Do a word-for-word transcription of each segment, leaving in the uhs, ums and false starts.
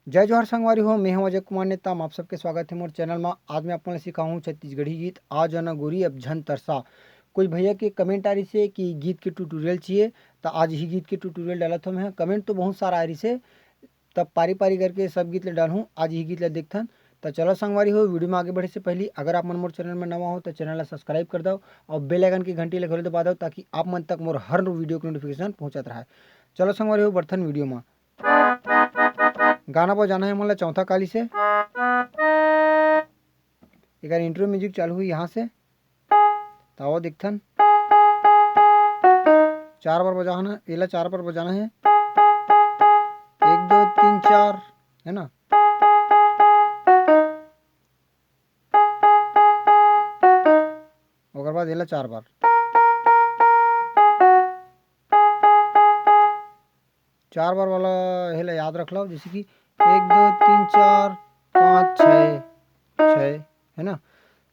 जय जोहार संगवारी हो, मैं हूं अजय कुमार नेताम। आप सबके स्वागत हे मोर चैनल मा। आज मैं आप मन ला सिखाहूं छत्तीसगढ़ी गीत आ जाना गोरी अब झन तरसा। कुछ भैया के कमेंट आ रहिसे कि गीत के ट्यूटोरियल चाहिए, त आज इही गीत के ट्यूटोरियल डालत हों मैं। कमेंट तो बहुत सारा आ रहिसे, तब पारी पारी करके सब गीत ला डालहूं। आज इही गीत ला देखथन। त चलो संगवारी हो, वीडियो में आगे बढ़े से पहली अगर आप मन मोर चैनल में नवा हो त चैनल ला सब्सक्राइब कर दव और बेल आइकन की घंटी ला घलो दबा दव, ताकि आप मन तक मोर हर वीडियो के नोटिफिकेशन पहुंचत रहे। चलो संगवारी हो, बढ़थन वीडियो में। गाना बजाना हे हमन ला चौथा काली से। एकर इंट्रो म्यूजिक चालू होही यहाँ से। त आवा देखथन। चार बार बजाना, एला चार बार बजाना हे। एक, दो, तीन, चार, है ना? ओकर बाद एला चार बार। चार बार वाला एला याद रख लो, जैसे कि एक, दो, तीन, चार, पाँच, छः, छः, है ना?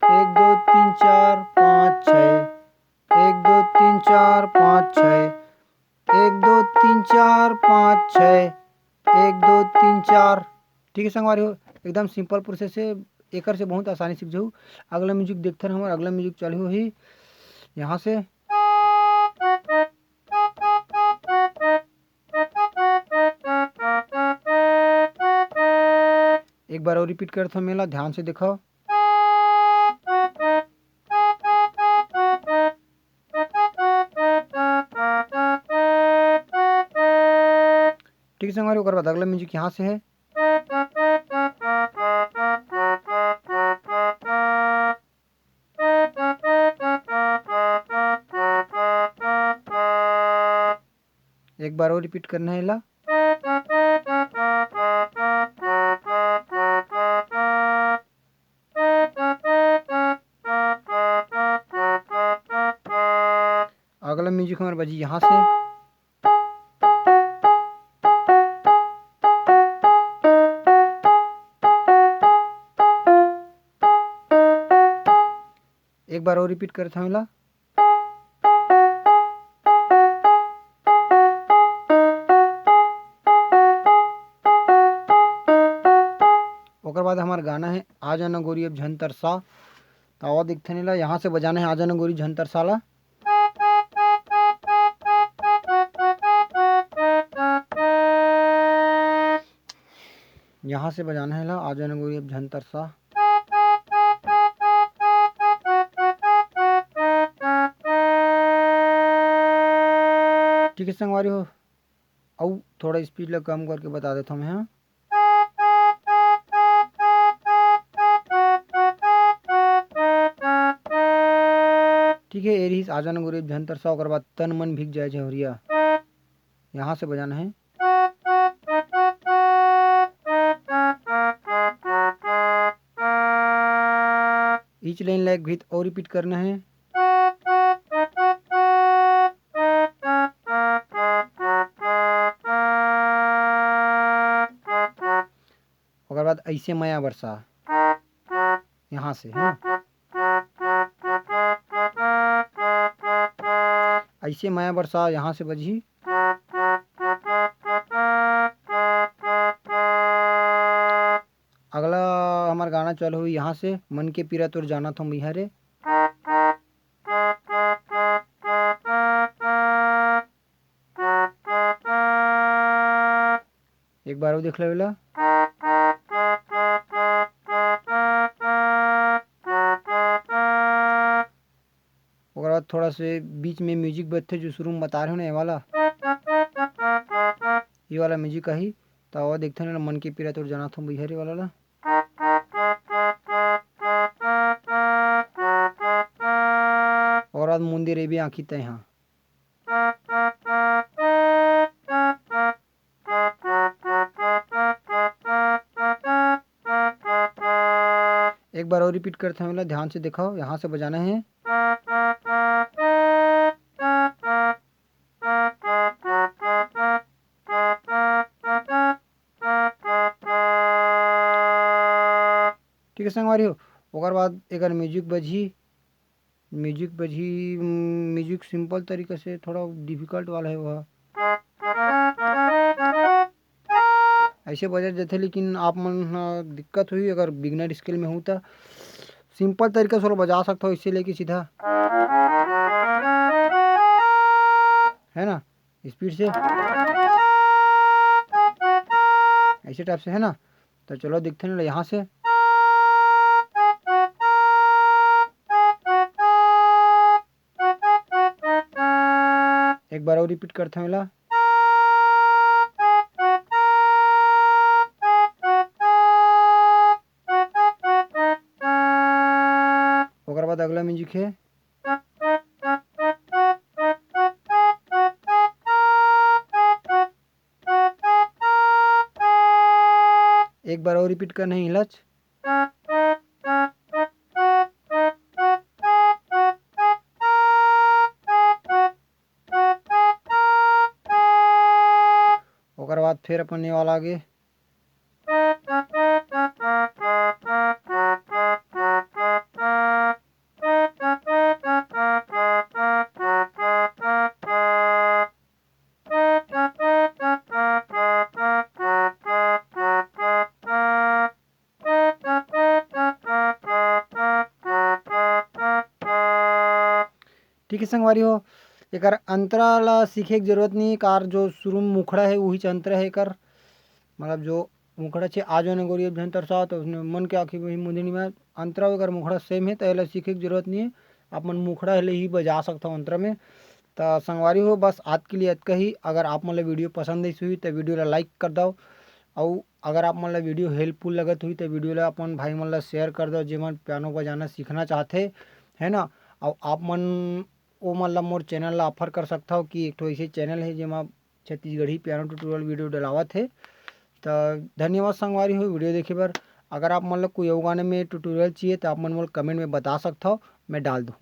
एक, दो, तीन, चार, पाँच, छः, एक, दो, तीन, चार, पाँच, छः, एक, दो, तीन, चार, पाँच, छः, एक, दो, तीन, चार। ठीक है संगवारी हो, एकदम सिंपल प्रोसेस है, एकर से बहुत आसानी सीख जाऊ। अगला म्यूजिक देखथन हमर, अगला म्यूजिक चालू होही यहाँ से। एक बार और रिपीट करत हंव, मेला ध्यान से देखव। ठीक है संगवारी, ओकर बाद अगला म्यूजिक यहाँ से है। एक बार और रिपीट करना है एला। अगला म्यूजिक हमारे बजी यहाँ से। एक बार और रिपीट करत हंव एला। ओकर बाद हमार गाना है आ जाना गोरी अब झन तरसा। त आवा देखथन एला, यहाँ से बजाना है आ जाना गोरी झन तरसा ला। यहाँ से बजाना है ला आ जाना गोरी अब झन तरसा। ठीक है संगवारी हो, अउ थोड़ा स्पीड ला कम करके बता देता हूँ मैं, हाँ। ठीक है, ए रहिस आ जाना गोरी अब झन तरसा, ओकर बाद तन मन भीग जाए झोरिया। यहाँ से बजाना है। ईच लाइन ला एक घीत और रिपीट करना है। ओकर बाद ऐसे मया बरसा यहाँ से, है ना? ऐसे मया बरसा यहाँ से बजही। अगला हमार गाना चालू हुई यहाँ से, मन के पीरा तोर जाना थो मैया रे। एक बार और देख लेवे ला। ओकर बाद थोड़ा से बीच में म्यूजिक बजथे, जो शुरू में बता रहे हो ना, ये वाला, ये वाला म्यूजिक आही। त आवा देखथन ना, मन के पीरा तोर जाना थो मैया रे वाला ला। ओकर बाद मुंदे रेबे आँखी तैं हा। एक बार और रिपीट करत हंव, एला ध्यान से देखव, यहाँ से बजाना है। ठीक है संगवारी हो, ओकर बाद एकर म्यूजिक बजही। म्यूजिक बजही, म्यूजिक सिंपल तरीका से, थोड़ा डिफिकल्ट वाला है वह। ऐसे बजा जाथे, लेकिन आप मन ह दिक्कत होही अगर बिगनर स्केल में हो त। सिंपल तरीका से ओला बजा सकथव, ऐसे लेके सीधा, है ना, स्पीड से, ऐसे टाइप से, है ना। तो चलो देखते हैं यहाँ से। एक बार और रिपीट करते हैं एला। ओकर बाद अगला म्यूजिक है। एक बार और रिपीट करना है हिलच। ओकर बाद फिर अपन ये वाला आगे। ठीक है संगवारी हो, एकर अंतरा ला सीखे के जरूरत नहीं, कार जो शुरू में मुखड़ा है वही अंतरा है एकर, मतलब जो मुखड़ा छे आ जो ने गोरी अब झन तरसा, तो उसने मन के आँखी वही मुंदनी में अंतरा एकर मुखड़ा सेम है, तो एला सीखे के जरूरत नहीं है। आप मन मुखड़ा ले ही बजा सकथव अंतरा में। तो संगवारी हो, बस आज के लिए इतना ही। अगर आप मन ला वीडियो पसंद आइस हुई तो वीडियो ला लाइक कर दव, अउ अगर आप मन ला वीडियो हेल्पफुल लगत हुई तो वीडियो ला अपन भाई मन ला शेयर कर दव, जेमन पियानो बजाना सीखना चाहथे, है ना। अउ आप मन ओ मन ला मोर चैनल ला ऑफर कर सकथव कि एक ठो ऐसे चैनल है जेमा छत्तीसगढ़ी पियानो ट्यूटोरियल वीडियो डलावत है। तो धन्यवाद संगवारी हो वीडियो देखे बर। अगर आप मन ला कोई अउ गाने में ट्यूटोरियल चाहिए तो आप मन मोला कमेंट में बता सकथव, मैं डाल दूँ।